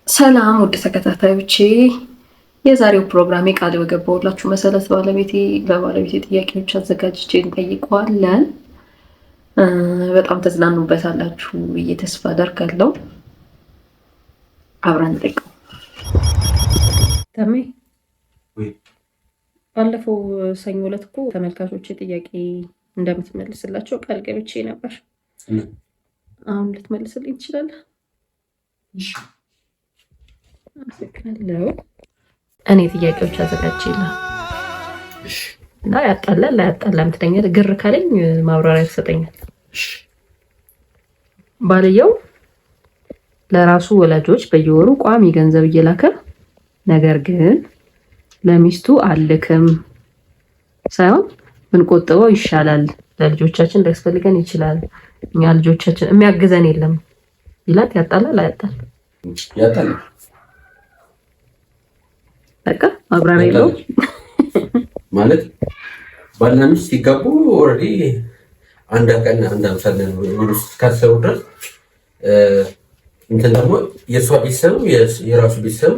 ሰላም ውድ ተከታታዮቼ፣ የዛሬው ፕሮግራሜ ቃል በገባሁላችሁ መሰረት ለባለቤቴ ጥያቄዎች አዘጋጅቼ እንጠይቀዋለን። በጣም ተዝናኑበታላችሁ ብዬ ተስፋ አደርጋለሁ። አብረን እንጠይቀው። ተሜ፣ ባለፈው ሰኞ ዕለት እኮ ተመልካቾቼ ጥያቄ እንደምትመልስላቸው ቃል ገብቼ ነበር። አሁን ልትመልስልኝ ትችላለህ? አመሰግናለሁ። እኔ ጥያቄዎች አዘጋጅቼልሃል እና ያጣላል ላያጣላም ትለኛለህ። ግር ካለኝ ማብራሪያ ትሰጠኛል። ባልየው ለራሱ ወላጆች በየወሩ ቋሚ ገንዘብ እየላከ ነገር ግን ለሚስቱ አልልክም ሳይሆን ብንቆጥበው ይሻላል፣ ለልጆቻችን ሊያስፈልገን ይችላል፣ እኛ ልጆቻችን የሚያግዘን የለም ይላት። ያጣላል አያጣል? ያጣላል። በቃ ማብራሪያ የለውም። ማለት ባልና ሚስት ሲጋቡ already አንድ አካል አንድ አምሳል ነን ብሎ እስካሰቡ ድረስ እንትን ደግሞ የእሷ ቤተሰብ የራሱ ቤተሰብ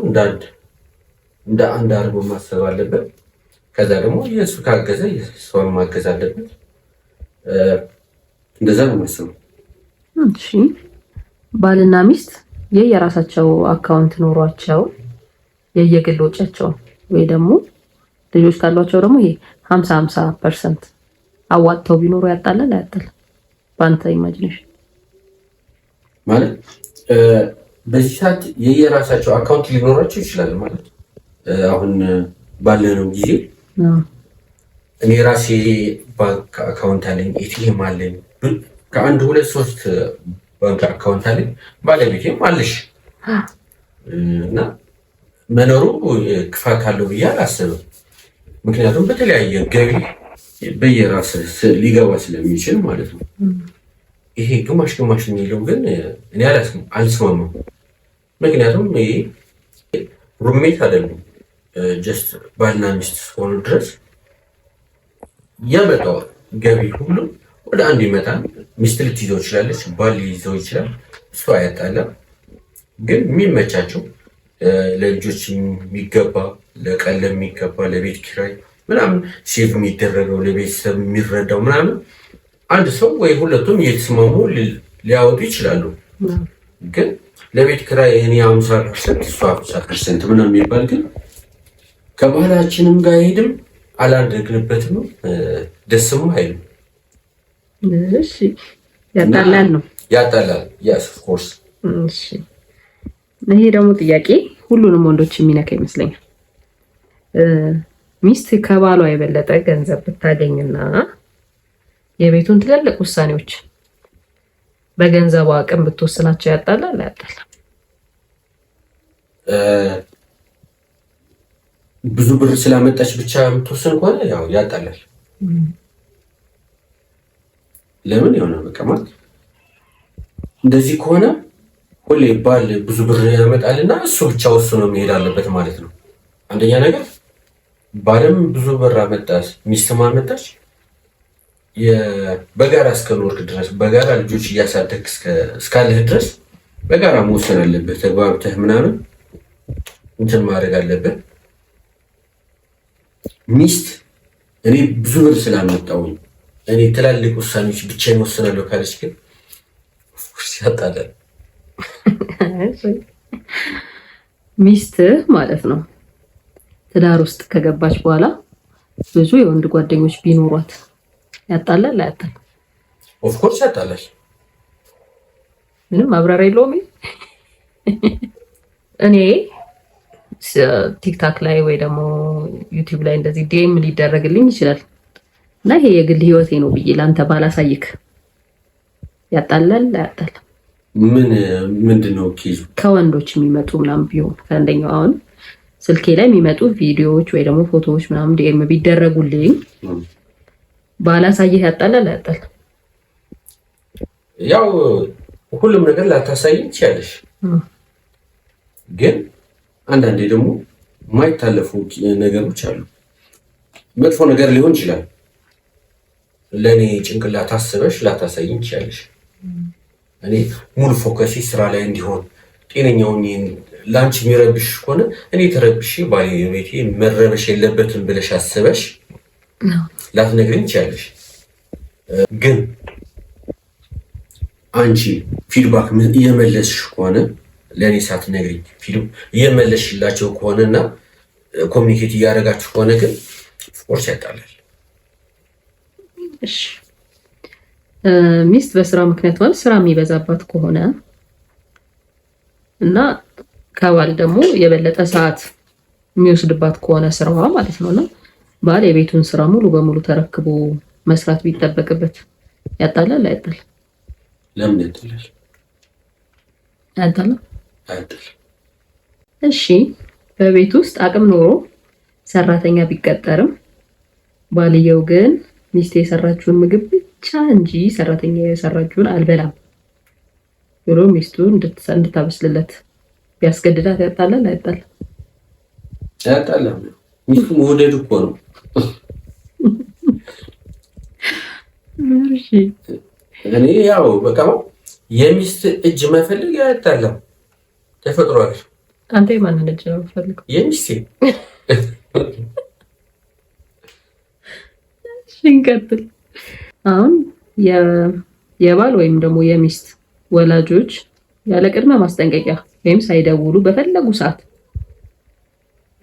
እንደ አንድ አድርጎ ማሰብ አለበት። ከዛ ደግሞ የእሱ ካገዘ የእሷን ማገዝ አለበት። እንደዛ ነው የማስበው። እሺ፣ ባልና ሚስት የየራሳቸው account ኖሯቸው የየግል ወጪያቸውን ወይ ደግሞ ልጆች ካሏቸው ደግሞ ይሄ 50-50% አዋጥተው ቢኖሩ ያጣላል አያጣልም? በአንተ imagination። ማለት በዚህ ሰዓት የየራሳቸው account ሊኖራቸው ይችላል። ማለት አሁን ባለነው ጊዜ እኔ ራሴ ባንክ account አለኝ፣ ATM አለኝ፣ ከአንድ ሁለት ሶስት ባንክ account አለኝ፣ ባለቤቴም አለሽ እና መኖሩ ክፋት አለው ብዬ አላስብም። ምክንያቱም በተለያየ ገቢ በየራስ ሊገባ ስለሚችል ማለት ነው። ይሄ ግማሽ ግማሽ የሚለው ግን እኔ አልስማማም። ምክንያቱም ይሄ roommate አይደሉም፣ just ባልና ሚስት እስከሆኑ ድረስ ያመጣው ገቢ ሁሉ ወደ አንድ ይመጣል። ሚስት ልትይዘው ይችላለች፣ ባል ሊይዘው ይችላል። እሱ አያጣላም። ግን የሚመቻቸው ለልጆች የሚገባ፣ ለቀለብ የሚገባ፣ ለቤት ኪራይ ምናምን save የሚደረገው፣ ለቤተሰብ የሚረዳው ምናምን አንድ ሰው ወይ ሁለቱም እየተስማሙ ሊያወጡ ይችላሉ። ግን ለቤት ኪራይ እኔ 50% እሷ 50% ምናምን የሚባል ግን ከባህላችንም ጋር አይሄድም፣ አላደግንበትም፣ ደስም አይልም። እሺ፣ ያጣላል ነው። ያጣላል። Yes, of course። እሺ፣ ይሄ ደግሞ ጥያቄ ሁሉንም ወንዶች የሚነካ ይመስለኛል። ሚስት ከባሏ የበለጠ ገንዘብ ብታገኝና የቤቱን ትልልቅ ውሳኔዎች በገንዘቧ አቅም ብትወስናቸው ያጣላል አያጣላም? ብዙ ብር ስላመጣች ብቻ የምትወስን ከሆነ ያው ያጣላል። ለምን የሆነ በቃ ማለት እንደዚህ ከሆነ ሁሌ ባል ብዙ ብር ያመጣልና እሱ ብቻ ወስኖ መሄድ አለበት ማለት ነው። አንደኛ ነገር ባልም ብዙ ብር አመጣች፣ ሚስትም አመጣች፣ በጋራ እስከኖርክ ድረስ፣ በጋራ ልጆች እያሳደግክ እስካለህ ድረስ በጋራ መወሰን አለብህ። ተግባብተህ ምናምን እንትን ማድረግ አለብህ። ሚስት እኔ ብዙ ብር ስላመጣሁኝ እኔ ትላልቅ ውሳኔዎች ብቻዬን ወስናለሁ ካለች ግን of course ያጣላል። ሚስትህ ማለት ነው ትዳር ውስጥ ከገባች በኋላ ብዙ የወንድ ጓደኞች ቢኖሯት ያጣላል አያጣልም? Of course ያጣላል። ምንም ማብራሪያ የለውም። እኔ TikTok ላይ ወይ ደግሞ YouTube ላይ እንደዚህ DM ሊደረግልኝ ይችላል እና ይሄ የግል ህይወቴ ነው ብዬ ለአንተ ባላሳይክ ያጣላል አያጣልም? ምን ምንድን ነው case ኡ? ከወንዶች የሚመጡ ምናምን ቢሆን፣ ከአንደኛው አሁን ስልኬ ላይ የሚመጡ ቪዲዮዎች ወይ ደግሞ ፎቶዎች ምናምን DM ቢደረጉልኝ ባላሳይህ ያጣላል አያጣልም? ያው ሁሉም ነገር ላታሳይኝ ትችያለሽ፣ ግን አንዳንዴ ደግሞ የማይታለፉ ነገሮች አሉ። መጥፎ ነገር ሊሆን ይችላል። ለእኔ ጭንቅላት አስበሽ ላታሳይኝ ትችያለሽ። እኔ ሙሉ focus ኤ ስራ ላይ እንዲሆን፣ ጤነኛውን ለአንቺ የሚረብሽ ከሆነ እኔ ተረብሼ ባለቤቴ መረበሽ የለበትም ብለሽ አስበሽ ላትነግሪኝ ትችያለሽ። ግን አንቺ feedback እየመለስሽ ከሆነ ለእኔ ሳትነግሪኝ እየመለስሽላቸው ከሆነና communicate እያደረጋችሁ ከሆነ ግን of course ያጣላል። እሺ ሚስት በስራ ምክንያት ማለት ስራ የሚበዛባት ከሆነ እና ከባል ደግሞ የበለጠ ሰዓት የሚወስድባት ከሆነ ስራዋ ማለት ነውና ባል የቤቱን ስራ ሙሉ በሙሉ ተረክቦ መስራት ቢጠበቅበት ያጣላል አያጣልም? ለምን ያጣላል? አያጣልም። አያጣልም። እሺ በቤት ውስጥ አቅም ኖሮ ሰራተኛ ቢቀጠርም ባልየው ግን ሚስቴ የሰራችውን ምግብ ብቻ እንጂ ሰራተኛ የሰራችውን አልበላም ብሎ ሚስቱ እንድታበስልለት ቢያስገድዳት ያጣላል አያጣልም? አያጣላም። ሚስቱ መውደድ እኮ ነው። እሺ እኔ ያው በቃ የሚስት እጅ መፈለግ አያጣላም፣ ተፈጥሯል። አንተ የማንን እጅ ነው የምትፈልገው? የሚስቴ። እሺ እንቀጥል። አሁን የባል ወይም ደግሞ የሚስት ወላጆች ያለ ቅድመ ማስጠንቀቂያ ወይም ሳይደውሉ በፈለጉ ሰዓት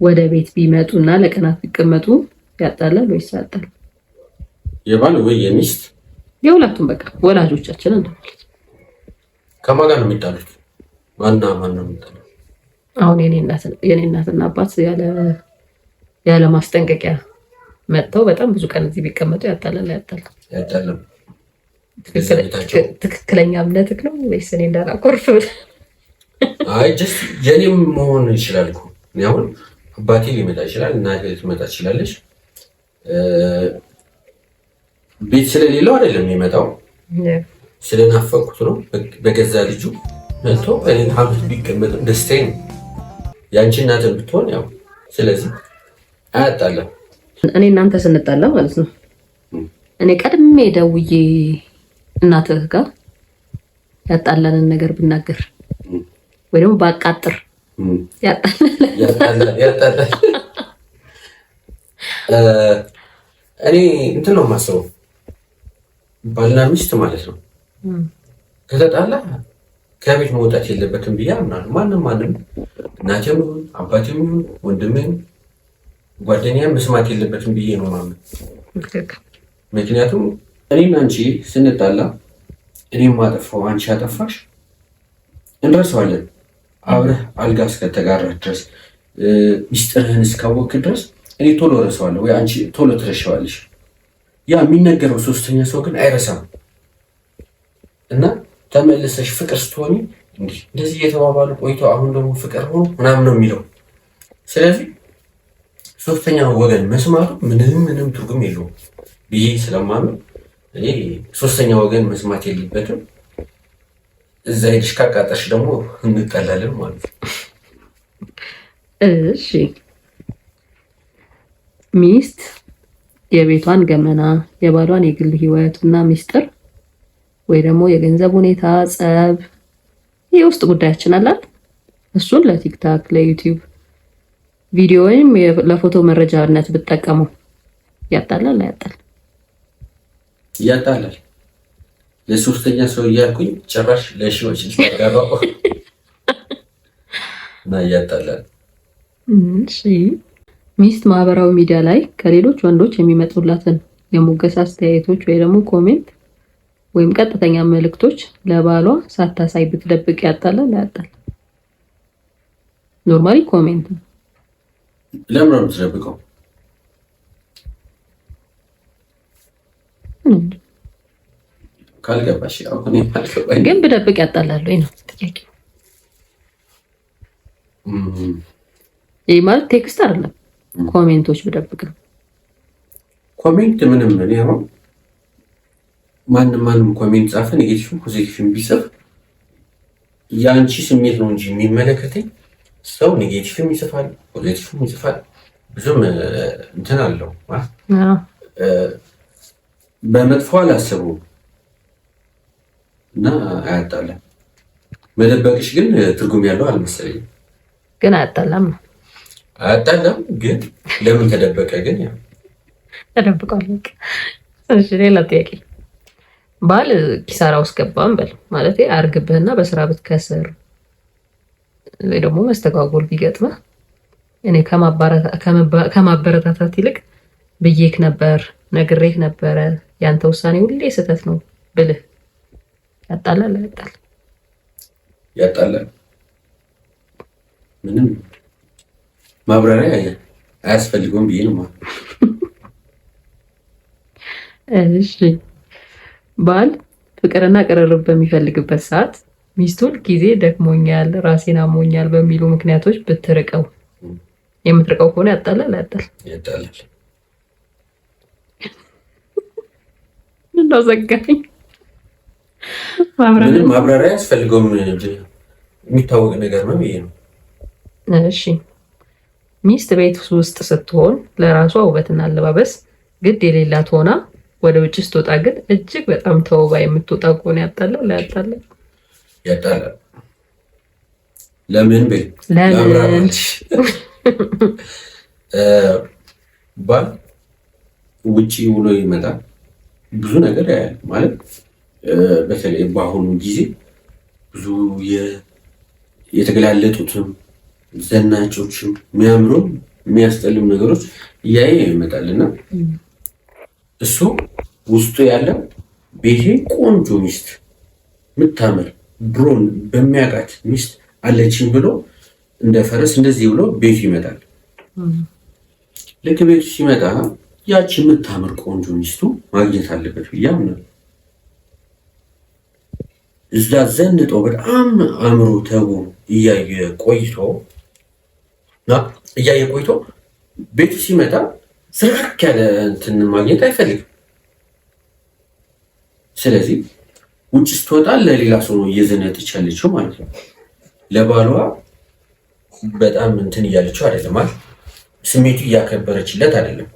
ወደ ቤት ቢመጡና ለቀናት ቢቀመጡ ያጣላል ወይስ አያጣልም? የባል ወይ የሚስት የሁለቱም በቃ ወላጆቻችን እንደማለት። ከማን ጋር ነው የሚጣሉት? ማና ማን ነው የሚጣሉት? አሁን የኔ እናትና አባት ያለ ማስጠንቀቂያ መጥተው በጣም ብዙ ቀን እዚህ ቢቀመጡ ያጣላል አያጣልም? ያጣላል። ትክክለኛ እምነትህ ነው ወይስ እኔ እንዳላኮርፍ? አይ just የኔም መሆን ይችላል እኮ። እኔ አሁን አባቴ ሊመጣ ይችላል፣ እናቴ ልትመጣ ትችላለች። ቤት ስለሌለው አይደለም የሚመጣው፣ ስለናፈቅኩት ነው። በገዛ ልጁ መጥቶ እኔን ሀብት ቢቀመጥም ደስታዬ ነው። የአንቺ እናትን ብትሆን ያው፣ ስለዚህ አያጣላም። እኔ እናንተ ስንጣላ ማለት ነው እኔ ቀድሜ ደውዬ እናትህ ጋር ያጣላንን ነገር ብናገር ወይ ደግሞ ባቃጥር ያጣላል። ያጣላል። እኔ እንትን ነው የማስበው፣ ባልና ሚስት ማለት ነው ከተጣላ ከቤት መውጣት የለበትም ብዬ አምናለሁ። ማንም ማንም እናቴም ይሁን አባቴም ይሁን ወንድሜም ጓደኛም መስማት የለበትም ብዬ ነው የማምነው። ምክንያቱም እኔና አንቺ ስንጣላ እኔም አጠፋው አንቺ አጠፋሽ እንረሳዋለን። አብረህ አልጋ እስከተጋራህ ድረስ ሚስጥርህን እስካወቅክ ድረስ እኔ ቶሎ እረሳዋለሁ ወይ አንቺ ቶሎ ትረሻዋለሽ። ያ የሚነገረው ሶስተኛ ሰው ግን አይረሳም እና ተመልሰሽ ፍቅር ስትሆኒ እንዲህ እንደዚህ እየተባባሉ ቆይቶ አሁን ደግሞ ፍቅር ሆኖ ምናምን ነው የሚለው። ስለዚህ ሶስተኛ ወገን መስማቱ ምንም ምንም ትርጉም የለውም ብዬ ስለማምን እኔ ሶስተኛ ወገን መስማት የለበትም። እዛ ሄድሽ ካቃጠሽ ደግሞ እንጠላለን ማለት ነው። እሺ ሚስት የቤቷን ገመና የባሏን የግል ህይወት እና ሚስጥር ወይ ደግሞ የገንዘብ ሁኔታ፣ ጸብ፣ የውስጥ ጉዳያችን አላት እሱን ለ TikTok ለ YouTube ቪዲዮ ወይም ለፎቶ መረጃነት ብትጠቀመው ያጣላል አያጣልም? ያጣላል። ለሶስተኛ ሰው እያልኩኝ ጭራሽ ለሺዎች ልታጋራው እና ያጣላል። እሺ ሚስት ማህበራዊ ሚዲያ ላይ ከሌሎች ወንዶች የሚመጡላትን የሙገሳ አስተያየቶች ወይ ደግሞ comment ወይም ቀጥተኛ መልእክቶች ለባሏ ሳታሳይ ብትደብቅ ያጣላል አያጣልም? Normally comment ነው። ለምን ነው የምትደብቀው? ካልገባሽ ያው እኔ አልገባኝም። ግን ብደብቅ ያጣላል ወይ ነው ጥያቄው። ይህ ማለት text አይደለም፣ comment ኦች ብደብቅ ነው። Comment ምንም እኔ አሁን ማንም ማንም comment ጻፈ negative ም positive ም ቢጽፍ የአንቺ ስሜት ነው እንጂ የሚመለከተኝ ሰው negative ም ይጽፋል positive ም ይጽፋል። ብዙም እንትን አለው ማለት በመጥፎ አላስበውም እና አያጣለም። መደበቅሽ ግን ትርጉም ያለው አልመሰለኝም። ግን አያጣላም ነው። አያጣላም፣ ግን ለምን ተደበቀ? ግን ያው ተደብቋል። እሺ ሌላ ጥያቄ፣ ባል ኪሳራ ውስጥ ገባም በል ማለት አርግብህና በስራ ብትከስር ወይ ደግሞ መስተጓጎል ቢገጥምህ እኔ ከማበረታታት ይልቅ ብዬክ ነበር፣ ነግሬህ ነበረ፣ ያንተ ውሳኔ ሁሌ ስህተት ነው ብልህ ያጣላል? አያጣልም? ያጣላል። ምንም ማብራሪያ አያስፈልገውም ብዬ ነው። እሺ ባል ፍቅርና ቅርርብ በሚፈልግበት ሰዓት ሚስቱ ጊዜ ደክሞኛል፣ ራሴን አሞኛል በሚሉ ምክንያቶች ብትርቀው የምትርቀው ከሆነ ያጣላል? አያጣልም? ያጣላል። ምነው ዘጋኝ? ምንም ማብራሪያ አያስፈልገውም፣ የሚታወቅ ነገር ነው ብዬ ነው። እሺ ሚስት ቤት ውስጥ ስትሆን ለራሷ ውበትና አለባበስ ግድ የሌላት ሆና ወደ ውጭ ስትወጣ ግን እጅግ በጣም ተውባ የምትወጣ ከሆነ ያጣላል? አያጣልም? ያጣላል። ለምን በይ። ለምን? ባል ውጪ ውሎ ይመጣል፣ ብዙ ነገር ያያል። ማለት በተለይ በአሁኑ ጊዜ ብዙ የተገላለጡትም ዘናጮችም የሚያምሩም የሚያስጠልም ነገሮች እያየ ይመጣል እና እሱ ውስጡ ያለው ቤቴ ቆንጆ ሚስት የምታምር ድሮን በሚያውቃት ሚስት አለችኝ ብሎ እንደ ፈረስ እንደዚህ ብሎ ቤቱ ይመጣል። ልክ ቤቱ ሲመጣ ያቺ የምታምር ቆንጆ ሚስቱ ማግኘት አለበት ብዬ አምናለሁ። እዛ ዘንጦ በጣም አእምሮ ተው እያየ ቆይቶ ቤቱ ሲመጣ ስርክ ያለ እንትን ማግኘት አይፈልግም። ስለዚህ ውጭ ስትወጣ ለሌላ ሰው ነው እየዘነጠች ያለችው ማለት ነው። ለባሏ በጣም እንትን እያለችው አይደለም ማለት ስሜቱ እያከበረችለት አይደለም።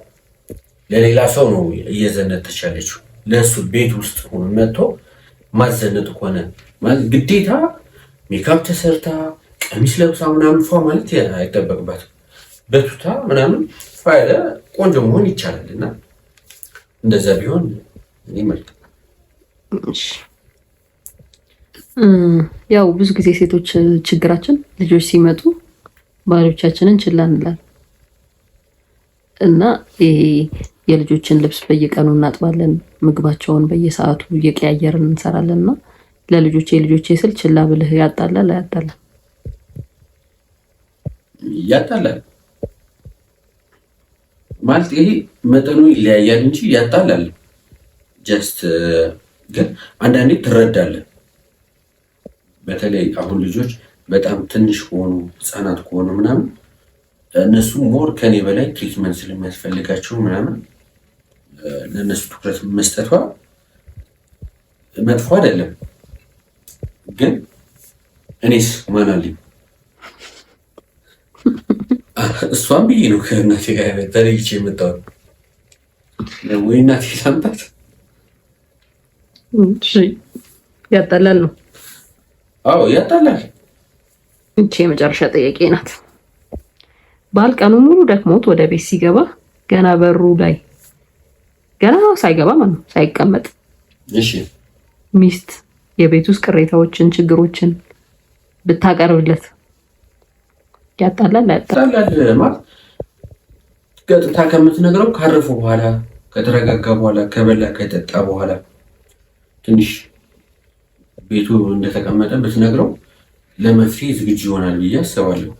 ለሌላ ሰው ነው እየዘነጠች ያለችው። ለእሱ ቤት ውስጥ ሆኖ መጥቶ ማዘነጥ ከሆነ ማለት ግዴታ ሜካፕ ተሰርታ ቀሚስ ለብሳ ምናምን ፏ ማለት አይጠበቅባትም። በቱታ ምናምን ፏ ያለ ቆንጆ መሆን ይቻላል። እና እንደዛ ቢሆን እኔ መልካም። ያው ብዙ ጊዜ ሴቶች ችግራችን ልጆች ሲመጡ ባሎቻችንን ችላ እንላለን እና ይሄ የልጆችን ልብስ በየቀኑ እናጥባለን፣ ምግባቸውን በየሰዓቱ እየቀያየርን እንሰራለን እና ለልጆቼ ልጆቼ ስል ችላ ብልህ ያጣላል? አያጣላም? ያጣላል። ማለት ይሄ መጠኑ ይለያያል እንጂ ያጣላል። Just ግን አንዳንዴ ትረዳለህ። በተለይ አሁን ልጆች በጣም ትንሽ ከሆኑ፣ ህፃናት ከሆኑ ምናምን እነሱ more ከኔ በላይ treatment ስለሚያስፈልጋቸው ምናምን ለእነሱ ትኩረት መስጠቷ መጥፎ አይደለም። ግን እኔስ ማን አለኝ? እሷን ብዬ ነው ከእናቴ ጋር ተለይቼ የመጣሁት። ወይ እናቴ ላምጣት። ያጣላል ነው። አዎ ያጣላል። እቺ የመጨረሻ ጥያቄ ናት። ባል ቀኑ ሙሉ ደክሞት ወደ ቤት ሲገባ ገና በሩ ላይ ገና ሳይገባ ማለት ነው ሳይቀመጥ፣ እሺ ሚስት የቤት ውስጥ ቅሬታዎችን፣ ችግሮችን ብታቀርብለት ያጣላል? አያጣላም? ያጣላል። ማለት ቀጥታ ከምትነግረው ካረፉ በኋላ፣ ከተረጋጋ በኋላ፣ ከበላ ከጠጣ በኋላ፣ ትንሽ ቤቱ እንደተቀመጠ ብትነግረው ለመፍትሄ ዝግጁ ይሆናል ብዬ አስባለሁ።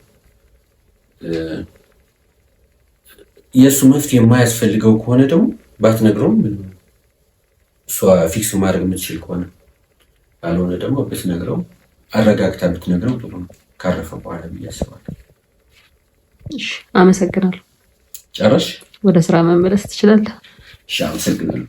የእሱ መፍትሄ የማያስፈልገው ከሆነ ደግሞ ባትነግረውም እሷ fix ማድረግ የምትችል ከሆነ፣ ካልሆነ ደግሞ ብትነግረው፣ አረጋግታ ብትነግረው ጥሩ ነው ካረፈ በኋላ ብዬ አስባለሁ። አመሰግናለሁ። ጨረሽ? ወደ ስራ መመለስ ትችላለህ። እሺ፣ አመሰግናለሁ።